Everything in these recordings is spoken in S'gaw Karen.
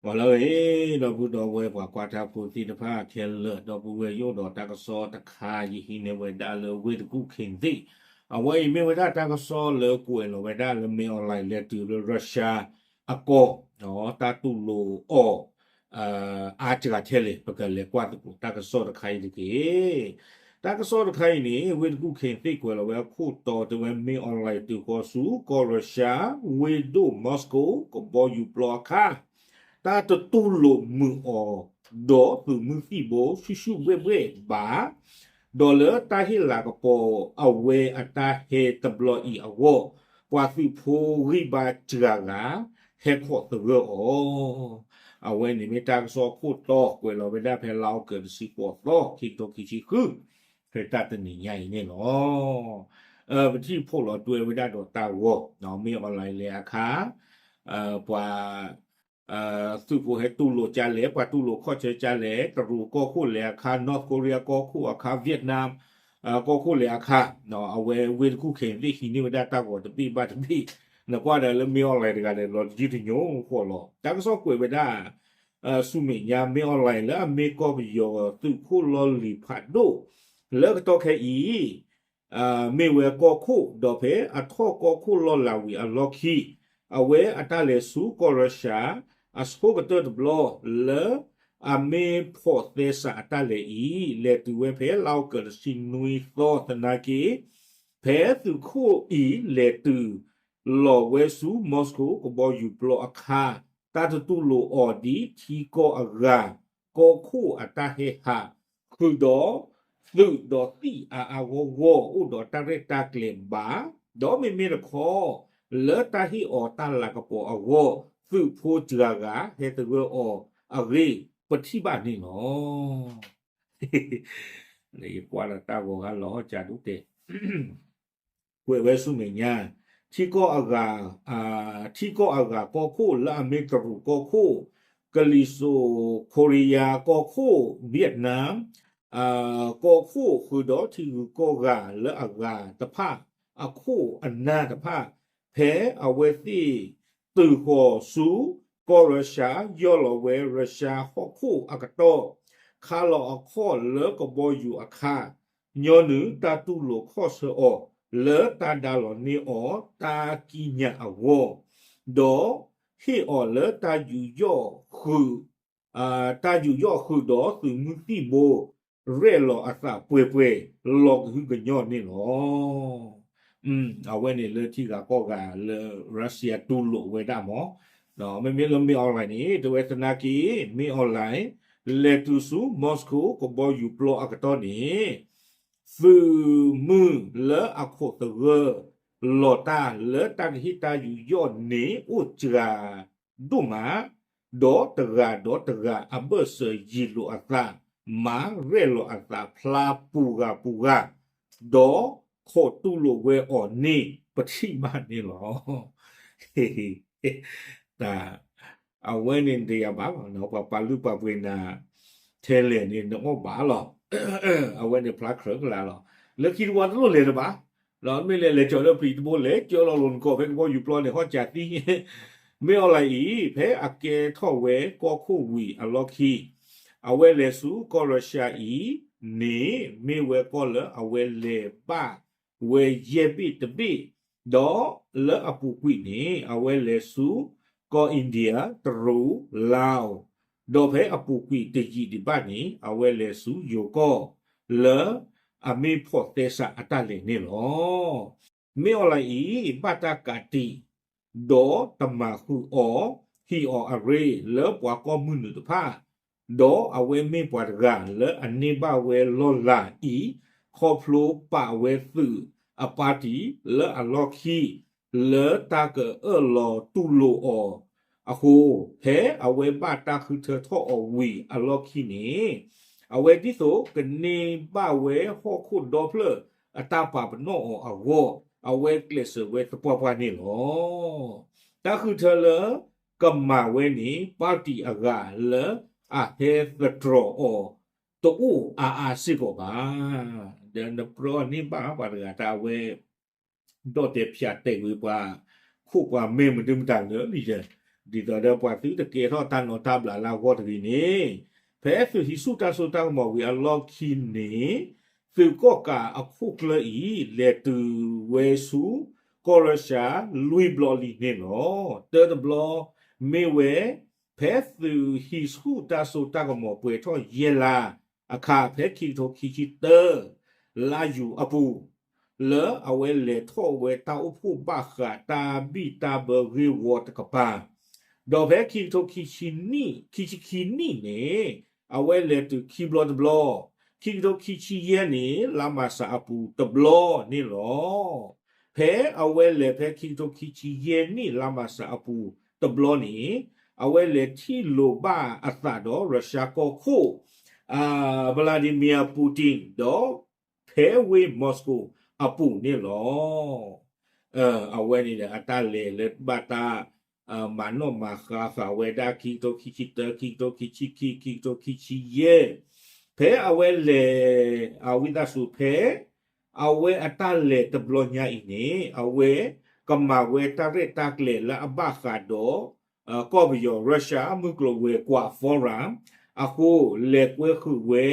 ပှၤလၢအဂ့ၤ ဒီပုၢ်ဒီဝဲၢ်ပှၤကွၢ်တၢ်ဖိသ့ၣ်တဖၣ်ခဲလၢာ် ဒီပုၢ်ဝဲၢ် ယအိၣ်ဒီးတၢ်ကစီၣ်တခါ ယဟံးန့ၢ်ဝဲဒၣ်လၢဝ့ၢ်တကူၣ် ခ့ၣ်သ့ၣ်, အဝဲအံၤမ့ၢ်ဝဲဒၣ်တၢ်ကစီၣ်လၢကွဲးလီၤဝဲဒၣ်လၢ မင်းအောင်လှိုင် လဲၤတုၤလၢ Russia အကီၢ် တၢ်တူၢ်လိာ်အီၤ အါစှၤထဲလဲၣ် ပကလဲၤကွၢ်သကိးတၢ်ကစီၣ်တခါအံၤတက့ၢ်. တၢ်ကစီၣ်တခါအံၤန့ၣ် ဝ့ၢ်တကူၣ် ခ့ၣ်သ့ၣ် ကွဲးလီၤဝဲအခိၣ်တီ တဲဝဲ မင်းအောင်လှိုင် တုၤဃီၤဆူကီၢ် Russia ဝ့ၢ်ဒိၣ် Moscow ကဘီယူၤပျီအခါ တၢ်တတူၢ်လိာ်မုာ်အီၤ ဒီးသုးမုၢ်သံၣ်ဘိဆူၣ်ဆူၣ်ဘှဲၣ်ဘှဲၣ်ဘၣ် ဒီးလၢတၢ်ဟ့ၣ်လၤကပီၤအဝဲအတၢ်ဟဲတဘျီအံၤအဂီၢ် ပှၤသုးဖိဂံၢ်ဘါစှၤဂၤ ဟဲခိးသဂၢၢ်အီၤ. အဝဲန့ၣ်မ့ၢ်တၢ်ကစီၣ်ခိၣ်တီ ကွဲးလီၤဝဲဒၣ်ဖဲလါအီကူးတဆံဃိးသီ ခံကထိခံဆံဃု ဖဲတၢ်တနံၤညါအံၤန့ၣ်လီၤ. ပထံၣ်ဖှိၣ်လီၤတွဲဝဲဒၣ်ဒီးတၢ်ဂီၤ မင်းအောင်လှိုင် လဲၤအခါ ပှၤ သုးဖိဟဲတူၢ်လိာ်ကလဲၣ် ပှၤတူၢ်လိာ်ခီၣ်ဆၢကလဲၣ် တရူးကီၢ်ခိၣ်လဲၤအခါ North Korea ကီၢ်ခိၣ်အခါ Vietnam ကီၢ်ခိၣ်လဲၤအခါ အဝဲဝ့ၢ်တကူၣ် ခ့ၣ်သ့ၣ် ဟံးန့ၢ်ဝဲဒၣ်တၢ်ဂီၤတဘ့ၣ်ဘၣ်တဘ့ၣ် နကွၢ်ဒီးလၢ မင်းအောင်လှိုင် တဂၤဒီး လီၤတယုၢ်တညိဃီလီၤ. တၢ်ကစီၣ်ကွဲးဝဲဒၣ် ဆူမဲာ်ညါ မင်းအောင်လှိုင် လၢအမ့ၢ်ကီၢ်ပယီၤသုးခိၣ်လီၢ်လံၤဖးဒိၣ် လၢကတီၢ်ခဲအံၤ မ့ၢ်ဝဲကီၢ်ခိၣ် ဒီးဖဲအထီၣ်ကီၢ်ခိၣ်လီၢ်လၤဝံၤအလီၢ်ခံ အဝဲအတၢ်လဲၤဆူကီၢ် Russia အဆိကတၢၢ်တဘျီ လၢအမ့ၢ်ဖိးသဲစးအတၢ်လဲၤအံၤ လဲၤတုၤဝဲဖဲလါအီကူးတဆံနွံသီသနာ်က့ ဖဲသုးခိၣ်အံၤလဲၤတုၤလီၤဝဲဆူ Moscow ကဘီယူၤပျီအခါ တၢ်တတူၢ်လိာ်အီၤဒ်ထံကီၢ်အဂၤ ကီၢ်ခိၣ်အတၢ်ဟဲဟး ဃုာ်ဒီးသုးဒီးသံၣ်အါအါဂီၢ်ဂီၢ် အိၣ်ဒီးတၢ်ရဲၣ်တၢ်ကျဲၤဘၣ်, ဒီးမ့မ့ၢ်တခီ လၢတၢ်ဟ့ၣ်အီၤတၢ်လၤကပီၤအဂီၢ် သုးဖိစှၤဂၤ ဟဲသဂၢၢ်အီၤအဂ့ၢ် ပထံၣ်ဘၣ်န့ၣ်လီၤ. ယကွၢ်ဒီးတၢ်ဂီၤဂၤလီၤ ကဒိၣ်တဲာ် ကွဲးဝဲဆူမဲာ်ညါ ထံကီၢ်အဂၤ ထံကီၢ်အဂၤကီၢ်ခိၣ် လၢအမ့ၢ်တရူးကီၢ်ခိၣ်, ကလံၤစိး Korea ကီၢ်ခိၣ်, Vietnam ကီၢ်ခိၣ် ဃုာ်ဒီးထံဂုၤကီၢ်ဂၤလၢအဂၤတဖၣ် အခိၣ်အနၢ်တဖၣ် ဖဲအဝဲသ့ၣ်တုၤဃီၤဆူ ကီၢ် Russia ယီၢ်လီၤဝဲ Russia ဟီၣ်ခိၣ်အကတီၢ် ခါလီၤအခီၣ်လၢကဘီယူၤအခါ ညီနုၢ်တၢ်တူၢ်လိာ်ခီၣ်ဆၢအီၤ လၢတၢ်ဒါလီၤန့ၢ်အီၤတၢ်ကံးညာ်အဂီၢ်, ဒီးဟ့ၣ်အီၤလၢတၢ်ယူးယီၣ်ဃုာ် တၢ်ယူးယီၣ်ဃုာ်ဒီးသုးမုၢ်သံၣ်ဘိ ရဲၣ်လီၤအသးပှဲၤပှဲၤ လီၤကဟုကညီၢ်န့ၣ်လီၤ. အဝဲန့ၣ်လၢထံဂၤကီၢ်ဂၤလၢ Russia တူၢ်လိာ်ဝဲဒၣ်မး, မ့မ့ၢ်လၢ မင်းအောင်လှိုင် န့ၣ် တဲဝဲသနာ်က့ မင်းအောင်လှိုင် လဲၤတုၤဆူ Moscow ကဘီယူၤပျီအကတီၢ်န့ၣ် သုးမုၢ်လၢအခိးသဂၢၢ်လီၤတၢ်လၢတၢ်ကဟ့ၣ်တၢ်ယူးယီၣ်န့ၣ် အိၣ်စှၤဒိၣ်မး, ဒီးတဂၤဒီးတဂၤအဘၢၣ်စၢၤယံာ်လိာ်အသး, မၤရဲၣ်လီၤအသးဖျါပူၤဂၤပူၤဂၤ, ဒီးခိးတူၢ်လိာ်ဝဲအီၤန့ၣ် ပထံၣ်ဘၣ်န့ၣ်လီၤ. တၢ် အဝဲန့ၣ်တယၤဘၣ်လီၤ, ပှၤပာ်လုၢ်ပာ်ပှ့ၤနၤ ထဲလဲၣ်န့ၣ် နအီၣ်ဘၣ်လီၤ. အဝဲန့ၣ်ဖျါခြဲကလၤလီၤ. လၢခံတဝီတလိၣ်လဲၤတဘၣ်, မ့ၢ်လဲၤလဲၤကၠီၤလၢပျံၤတဘိ လဲၤကၠီၤလီၤလိာ်နကိာ်ဖဲကဘီယူၤပျီန့ၣ် ဟီၣ်စၢၤသံ မင်းအောင်လှိုင် အံၤ ဖဲအကဲထီၣ်ဝဲကီၢ်ခိၣ်ဝံၤအလီၢ်ခံ အဝဲလဲၤဆူကီၢ် Russia အံၤန့ၣ် မ့ၢ်ဝဲကီၢ်လၢအဝဲလဲၤဘၣ်ဝဲယဲၢ်ဘ့ၣ်တဘ့ၣ်, ဒီးလၢအပူၤကွံာ်န့ၣ် အဝဲလဲၤဆူကီၢ် India, တရူး, Laos, ဒီးဖဲအပူၤကွံာ်တယံာ်ဒံးဘၣ်န့ၣ် အဝဲလဲၤဆူယိၤကီၢ် လၢအမ့ၢ်ဖိးသဲစးအတၢ်လဲၤန့ၣ်လီၤ. မင်းအောင်လှိုင် အံၤ ဘၣ်တၢ်ကးတံာ် ဒီးတမၤဃုာ်အီၤ ဟံးအီၤအရ့လၢပှၤကီၢ်မုၢ်နုာ်တဖၣ်, ဒီးအဝဲမ့ၢ်ပှၤတဂၤလၢအန့ၢ်ဘၣ်ဝဲလီၢ်လၤအံၤ ခီဖျိပာ်ဝဲသုးအပၣ်တံၣ်လၢအလီၢ်ခံ လၢတၢ်ကအၢၣ်လီၤတူၢ်လိာ်အီၤအဃိ, ဖဲအဝဲဘၣ်တၢ်ဃုထၢထီၣ်အီၤဝံၤအလီၢ်ခံန့ၣ် အဝဲဒ်သိးကန့ၢ်ဘၣ်ဝဲဟီၣ်ခိၣ်ဒီဖျၢၣ်အတၢ်ပာ်ပနီၣ်အီၤအဂီၢ် အဝဲကျဲးစၢးဝဲသပှၢ်ပှၢ်န့ၣ်လီၤ. တၢ်ဃုထၢလၢကမၤဝဲန့ၣ် ပၣ်တံၣ်အဂၤလၢအဟဲသတြီၤအီၤ တအိၣ်အါအါစ့ၢ်ကီးဘၣ်. ဒီးနပြၢအီၤန့ၢ်ဘၣ်ပှၤတဂၤတၢ်အဝဲ ဒီၣ်တဲာ်ဖၠးတဲာ်ဝံၤပှၤ ခိၣ်ပှၤမဲာ်မနုၤမတၤလၢလံယဲၢ် ဒ်သိးဒီးပှၤသုတကဲထီၣ်တၢ်နီတၢ်ဘျးလၢအဂီၢ်တဂ့ၤန့ၣ်, ဖဲသုးဟံးဆူၣ်တၢ်စိတၢ်ကမီၤဝံၤအလီၢ်ခံန့ၣ်, သုးကီၣ်ကးအခိၣ်ကျၢၢ်အံၤ လဲၤတုၤဝဲဆူ ကီၢ်ရၢရှၢၣ် လွံၢ်ဘျီလံန့ၣ်လီၤ. တၢတဘျီ မ့ၢ်ဝဲ ဖဲသုးဟံးဆူၣ်တၢ်စိတၢ်ကမီၤပှဲၤထီၣ်ယဲၢ်လါအခါ ဖဲခံကထိခံဆံတၢ လါယူၤအပူၤ, လၢအဝဲလဲၤထီၣ်ဝဲတၢ်အိၣ်ဖှိၣ်ဘၣ်ဃးတၢ်ဘံၣ်တၢ်ဘၢဂ့ၢ်ဝီတကပၤ, ဒီးဖဲခံကထိခံဆံနံၣ် ခံဆံခံနံၣ်န့ၣ် အဝဲလဲၤတုၤခံဘျီတဘျီ, ခံကထိခံဆံယဲၢ်န့ၣ် လါမၢ်ၡးအပူၤတဘျီန့ၣ်လီၤ. ဖဲအဝဲလဲၤဖဲခံကထိခံဆံယဲၢ်နံၣ် လါမၢ်ၡးအပူၤတဘျီန့ၣ်, အဝဲလဲၤထံၣ်လိာ်ဘၣ်အသးဒီးရၢရှၢၣ်ကီၢ်ခိၣ် Vladimir Putin ဒီး ဖဲဝ့ၢ် Moscow အပူၤန့ၣ်လီၤ. အဝဲန့ၣ်ဒီးအတၢ်လဲၤလၢဘၣ်တၢ် မၤနီၣ်မၤဃါဃာ်ဝဲဒၣ်ခံကထိခံဆံတၢ ခံကထိခံဆံခံ ခံကထိခံဆံယဲၢ်, ဖဲအဝဲလဲၤ အဝံသးစူၤဖဲ အဝဲအတၢ်လဲၤတဘျီညါအံၤန့ၣ် အဝဲကမၤဝဲတၢ်ရဲၣ်တၢ်ကျဲၤလၢအဘၣ်ဃးဒီး ကီၢ်ပယီၤ Russia မုၢ်ကျိၤဝဲၤကွာ် Forum အဃိ လဲၤကွဲဃုာ်ဝဲ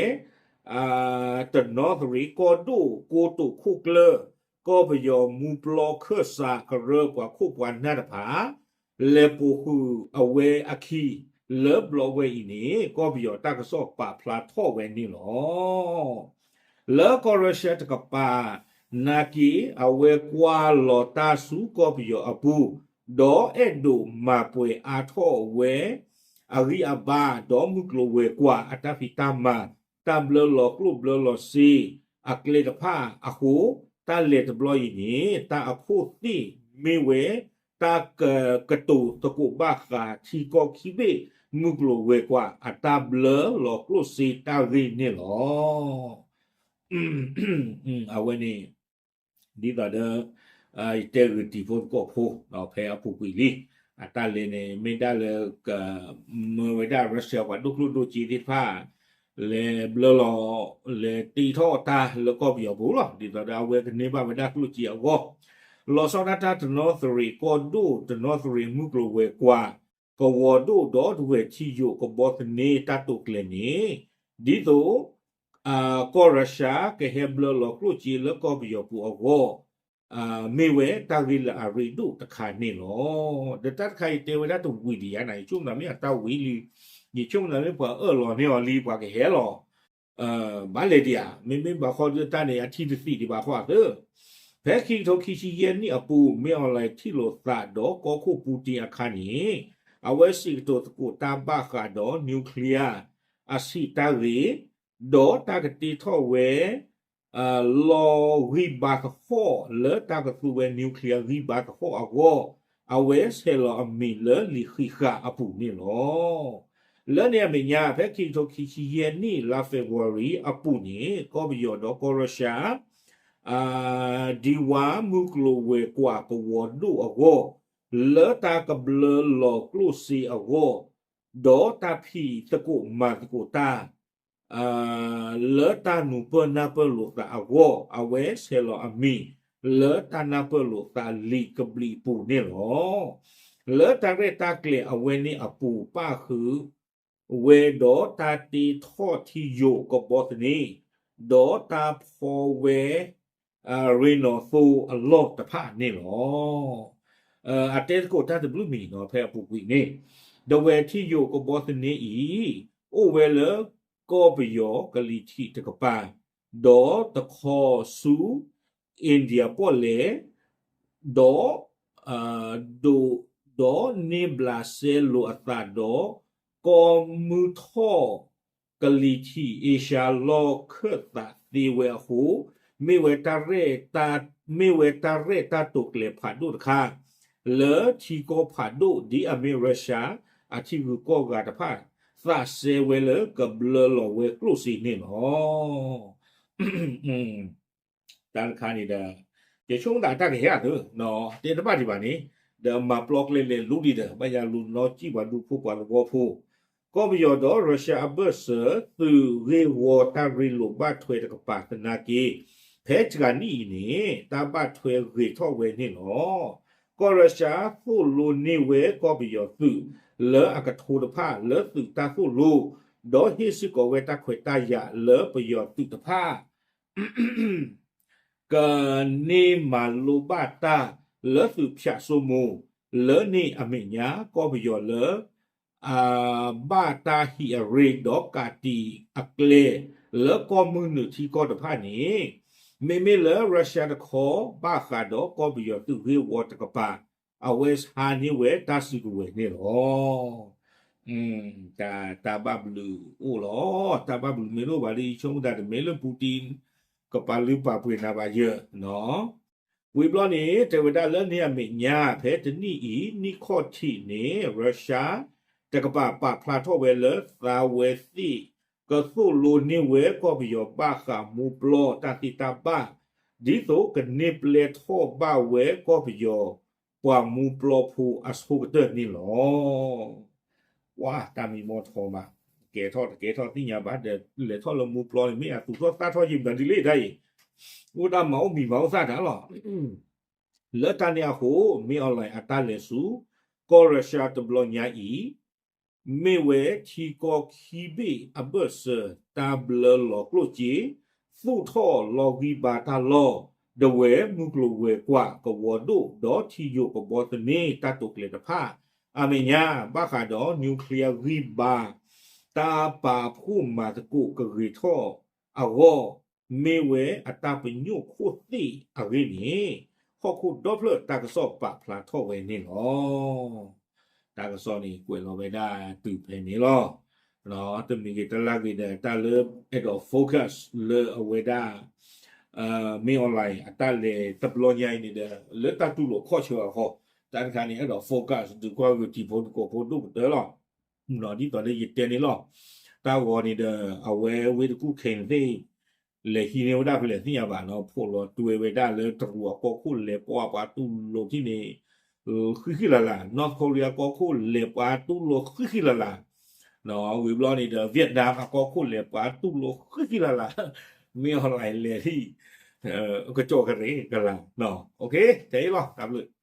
တနီသရံၣ်ကီၢ်ဒိၣ်ကိတိာ်ခိၣ်ကျၢၢ် ကီၢ်ပယီၤမူပျီခၢၣ်စးကရၢပှၤခိၣ်ပှၤနၢ်တဖၣ် လဲၤပိာ်ဃုာ်အဝဲအခံ လၢဘျီဝဲအံၤန့ၣ် ကီၢ်ပယီၤတၢ်ကစီၣ်ပာ်ဖျါထီၣ်ဝဲန့ၣ်လီၤ. လၢကီၢ်ရၢရှၢၣ်တကပၤ နာ်က့ အဝဲကွၢ်လီၤတၢ်ဆူကီၢ်ပယီၤအပူၤ, ဒီးအဲၣ်ဒိးမၤပှဲၤအါထီၣ်ဝဲ အဂံၢ်အဘါ ဒီးမုၢ်ကျိၤဝဲၤကွာ်အတၢ်ဖံးတၢ်မၤ, တၢ်ဘျၢလီၤကျိၣ်ဘျၢလီၤစ့ အကျဲတဖၣ်အဃိ, တၢ်လဲၤတဘျီအံၤန့ၣ် တၢ်အခိၣ်သ့ၣ်မ့ၢ်ဝဲ တၢ်ကတိၤသကိးဘၣ်ဃးထံကီၢ်ခံဘ့ၣ် မုၢ်ကျိၤဝဲၤကွာ်အတၢ်ဘျၢလီၤကျိၣ်စ့တၢ်ဂ့ၢ်န့ၣ်လီၤ. အဝဲန့ၣ် ဒ်သိးဒီး ယတဲဂ့ၤတံၤဖိသကိးဖိ ဖဲအပူၤကွံာ်လံ, အတၢ်လဲၤန့ၣ် မ့ၢ်ဒၣ်လၢ မၢဝဲဒၣ် Russia ပှၤဒိၣ်ကျိၣ်ဒိၣ်စ့သ့ၣ်တဖၣ် လဲၤဘျၢလီၤ လဲၤတ့ထီၣ်တၢ်လၢကီၢ်ပယီၤပူၤလီၤ. ဒ်သိးဒီးအဝဲကန့ၢ်ဘၣ်ဝဲဒၣ်ကျိၣ်စ့အဂီၢ်, လီၤဆီဒၣ်တၢ်တနီသရံၣ်ကီၢ်ဒိၣ် တနီသရံၣ်မုၢ်ကျိၤဝဲၤကွာ် ကဝီၤဒိၣ်ဒီးတဝဲၢ်ထံယိာ်ကဘီသန့တၢ်တိာ်ကျဲၤန့ၣ်, ဒ်သိး ကီၢ်ရၢရှၢၣ် ကဟဲဘျၢလီၤကျိၣ်စ့လၢကီၢ်ပယီၤပူၤအဂီၢ် မ့ၢ်ဝဲတၢ်ဂ့ၢ်လၢအရ့ဒိၣ်တခါန့ၣ်လီၤ. ဒီးတၢ်တခါအံၤတဲဝဲဒၣ်တဝံၤဒံးယါန့ၣ် ယဆိကမိၣ်သးမ့ၢ်အတၢ်ဝံၤလံ, ယဆိကမိၣ်သးမ့ၢ်ပှၤအၢၣ်လီၤန့ၢ်အီၤလံ ပှၤကဟဲလီၤ ဘၣ်လဲၤဒံးဧါ, မ့မ့ၢ်ဘၣ်ဃီဒုးတၢ်န့ၣ် အထံတသံးဒံးဘၣ်ဃီအသၢ, ဖဲခံကထိခံဆံယဲၢ်နံၣ်အပူၤ မ့ၢ်အီၤလဲၤထံၣ်လိာ်သးဒီးကီၢ်ခိၣ်ပူတ့အခါန့ၣ်, အဝဲစံးကတိၤသကိးတၢ်ဘၣ်ဃးဒီး nuclear အဆံးတၢ်ဂ့ၢ်, ဒီးတၢ်ကတ့ထီၣ်ဝဲ လီၤဂံၢ်ဘါသဟီၣ်လၢတၢ်ကသူဝဲ nuclear ဂံၢ်ဘါသဟီၣ်အဂီၢ်, အဝဲဆဲးလီၤအမံၤလၢလံာ်ဃံးဃာ်အပူၤန့ၣ်လီၤ. လၢန့ၣ်အမဲာ်ညါ ဖဲခံကထိခံဆံယဲၢ်နံၣ် လါ February အပူၤန့ၣ် ကီၢ်ပယီၤဒီးကီၢ်ရၢရှၢၣ် ဒံဝါမုၢ်ကျိၤဝဲၤကွာ်ကဝီၤဒိၣ်အဂီၢ်, လၢတၢ်ကဘျၢလီၤကျိၣ်စ့အဂီၢ်, ဒီးတၢ်ဖံးသကိးမၤသကိးတၢ် လၢတၢ်နူၤပၢၢ်နၢ်ပၢၢ်လိာ်သးအဂီၢ်, အဝဲဆဲးလီၤအမံၤ လၢတၢ်နၢ်ပၢၢ်လိာ်သးလံာ်ကဘျံးပူၤန့ၣ်လီၤ. လၢတၢ်ရဲၣ်တၢ်ကျဲၤအဝဲန့ၣ်အပူၤ ပၣ်ဃုာ်ဝဲဒီးတၢ်တ့ထီၣ်ထံယိာ်ကဘီသန့, ဒီးတၢ်ဖီဝဲ ရ့ၣ်နီၤသိအလီၢ်တဖၣ်န့ၣ်လီၤ. အတဲသကိးတၢ်တဘျုးမံၤနီၤ ဖဲအပူၤကွံာ်န့ၣ်, ဒဝဲၢ်ထံယိာ်ကဘီသန့အံၤ အိၣ်ဝဲလၢကီၢ်ပယီၤကလံၤထံးတကပၤ, ဒီးတခီဆူ India ပီၣ်လဲၣ်, ဒီး ဒိး ဒီးန့ၢ်ဘျးစဲလိာ်အသးဒီး ကီၢ်မုၢ်ထီၣ် ကလံၤထံးအ့ရှါလီၢ်ခၢၣ်သးသ့ဝဲအဃိ, မ့ၢ်ဝဲတၢ်ရဲၣ်တၢ် မ့ၢ်ဝဲတၢ်ရဲၣ်တၢ်တိာ်ကျဲၤဖးဒိၣ်တခါ လၢထံကီၢ်ဖးဒိၣ်ဒ်အမ့ၢ်ရၢရှၢၣ် အထံဂုၤကီၢ်ဂၤတဖၣ် သးစဲဝဲလၢကဘျၢလီၤဝဲကျိၣ်စ့န့ၣ်လီၤ. တၢ်တခါန့ၣ်ဒီး ယဆိကမိၣ်သးတၢ်ကဟဲအသၢ တဲတဘၣ်ဒံးဘၣ်န့ၣ်, ဒီးမၤပျီကျဲလဲၤလူဒံးဒီး ဘၣ်ယၤလူၤနီၣ်စံၣ်ပှၤဒူဖိပှၤသဝီဖိ, ကီၢ်ပယီၤဒီးရၢရှၢၣ်အဘၢၣ်စၢၤ သုးဂ့ၢ်ဝီတၢ်ရ့လိာ်ဘၣ်ထွဲတကပၤသနာ်က့, ဖဲတဂၤနံၣ်အံၤန့ၣ် တၢ်ဘၣ်ထွဲဂ့ၤထီၣ်ဝဲန့ၣ်လီၤ. ကီၢ်ရၢရှါသိၣ်လိန့ၢ်ဝဲကီၢ်ပယီၤသုး လၢအကထိတဖၣ်လၢသုးတၢ်သိၣ်လိ, ဒီးဟ့ၣ်စ့ၢ်ကီးဝဲတၢ်ခွဲးတၢ်ယာ်လၢပယီၤသုးတဖၣ် ကန့ၢ်မၤလိဘၣ်တၢ်လၢသုးဖၠးစိမိၤ လၢန့ၣ်အမဲာ်ညါ ကီၢ်ပယီၤလၢ အဘၣ်တၢ်ဟံးအရ့ဒီးကးတံာ်အကျဲ လၢကီၢ်မုၢ်နုာ်ထံကီၢ်တဖၣ်န့ၣ် မ့မ့ၢ်လၢရၢရှါတခီ ဘၣ်ဃးဒီးကီၢ်ပယီၤသုးဂ့ၢ်ဝီတကပၤ အဝဲဟးန့ၢ်ဝဲတၢ်စုကဝဲၤန့ၣ်လီၤ. တၢ်ဘၣ်ဘျုးအိၣ်လီၤ. တၢ်ဘၣ်ဘျုးမ့ၢ်တအိၣ်ဘၣ်ဒီး ယဆိကမိၣ်တၢ်တမ့ၢ်လၢ Putin ကပာ်လုၢ်ပာ်ပှ့ၤနၤဘၣ်ယၢၢ်နီၤ. ဝံၤဘျီန့ၣ် တဲဝဲဒၣ်လၢန့ၣ်အမဲာ်ညါ ဖဲတနံၣ်အံၤ နံၣ်ခီၣ်ထံးန့ၣ် ရၢရှါ တကပၤပာ်ဖျါထီၣ်ဝဲလၢသးဝဲသ့ၣ် ကသိၣ်လိန့ၢ်ဝဲကီၢ်ပယီၤဘၣ်ဃးမူပျီတၢ်သ့တၢ်ဘၣ် ဒ်သိးကန့ၢ်ပျဲထီၣ်ဘၣ်ဝဲကီၢ်ပယီၤ ပှၤမူပျီဖိအဆိကတၢၢ်န့ၣ်လီၤ. ဝါ တၢ်မံမီၢ်ထီမး, ကဲထီၣ်တကဲထီၣ်သ့ၣ်ညါဘၣ်ဒီး လဲၤထီၣ်လၢမူပျီန့ၣ် မ့ၢ်အသူၣ်ထီၣ်သၣ်ထီၣ်ယံၤဘၣ်ဒ်လဲၣ်ဒၣ်အံၤ, အိၣ်ဒၣ်မၤအိၣ်မံၤမၤအိၣ်သၣ်တၢ်လီၤ. လၢတၢ်န့ၣ်အဃိ မ့ၢ်အီၣ်လဲၣ်အတၢ်လဲၤဆူ ကီၢ်ရၢရှါတဘျီညါအံၤ မ့ၢ်ဝဲထံကီၢ်ခံဘ့ၣ်အဘၢၣ်စၢၤ တၢ်ဘျၢလီၤကျိၣ်စ့ သူၣ်ထီၣ်လီၤဂံၢ်ဘါတၢ်လီၢ် ဒဝဲမုၢ်ကျိၤဝဲၤကွာ်ကဝီၤဒိၣ် ဒီးထံယိာ်ကဘီသန့ တၢ်တိာ်ကျဲၤတဖၣ် အမဲာ်ညါ ဘၣ်ဃးဒီး nuclear ဂံၢ်ဘါ တၢ်ပာ်ဖှိၣ်မၤသကိးကဂ့ၤထီၣ်အဂီၢ် မ့ၢ်ဝဲအတၢ်ပညိၣ်ခိၣ်သ့ၣ်အဂ့ၢ်န့ၣ် ဟီၣ်ခိၣ်ဒီဖျၢၣ်တၢ်ကစီၣ်ပာ်ဖျါထီၣ်ဝဲန့ၣ်လီၤ. တၢ်ကစီၣ်န့ၣ် ကွဲးလီၤဝဲဒၣ်တုၤဖဲန့ၣ်လီၤ. တမံၤဂ့ၤတလါဂ့ၤဒီး တၢ်လၢအဲၣ်ဒိး focus လၢအဝဲဒၣ် မ့ၢ်အီၣ်လဲၣ်အတၢ်လဲၤတဘျီညါအံၤန့ၣ်ဒီး လၢတၢ်တူၢ်လိာ်ခီၣ်ဆၢအဃိ တၢ်တခါန့ၣ် အဲၣ်ဒိး focus ဒုးကွၢ်ဂုာ်တံၤဖိသကိးဖိဒိၣ်ကတၢၢ်လီၤ. ဒ်သိးလၢယတဲန့ၣ်လီၤ. တၢ်ဂီၤန့ၣ်ဒီး အဝဲဝ့ၢ်တကူၣ်ခဲအံၤသ့ၣ် လဲၤဟံးန့ၢ်ဝဲဒၣ်ဖဲလဲၣ်သ့ၣ်ညါဘၣ်နီၤ, ဖိးလီၤတွဲဝဲဒၣ်လၢတရူးအကီၢ်ခိၣ်လဲၤပှၤပှၤတူၢ်လိာ်ထံၣ်န့ၣ် ဃံဃံလၤလၤ, North Korea ကီၢ်ခိၣ်လဲၤပှၤတူၢ်လိာ်ဃံဃံလၤလၤ, ဝံၤဘျီန့ၣ်ဒီး Vietnam အကီၢ်ခိၣ်လဲၤပှၤတူၢ်လိာ်ဃံဃံလၤလၤ, မ့ၢ်အီၣ်လဲၣ်လဲၤထံၣ် ကကၠီၣ်ကရ့ကလၤ, တဲအံၤလီၤ, တၢ်ဘျုး